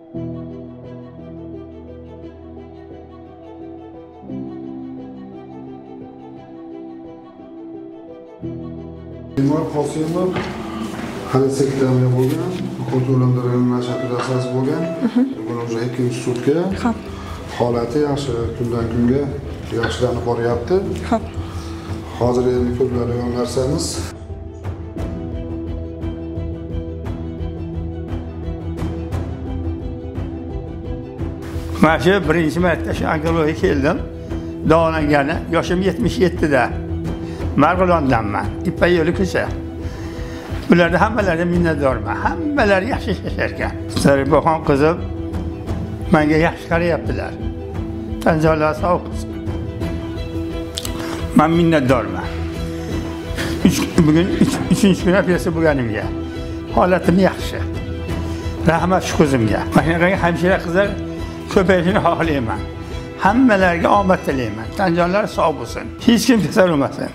Bemor Qosimov xolesterolimga bo'lgan, o'ta nasha operatsiyasi bo'lgan. Bugun уже 2-sutka. Xo'p. Holati yaxshi, kundan kunga yaxshilanib boryapti. Xo'p. Hozir endi ko'riladigan narsamiz Mana shu birinchi marta shu onkologiyaga keldim. Davolangani yoshim 77 da. Marg'ilondanman. Ipak yo'li ko'cha. Bularni hammalariga minnatdorman. Hammalari yaxshi yashar ekan. Zaripaxon qizim menga yaxshi qarayaptilar. Tan jonlari sog' bo'lsin. Men minnatdorman. Bugun 3-kun operatsiya bo'lganimga. Holatim yaxshi. Rahmat shu qizimga. Mana shunaqa hamshira qizlar ko'payishini xohlayman. Hammalariga omad tilayman. Tan jonlari sog' bo'lsin. Hech kim kasal bo'lmasin.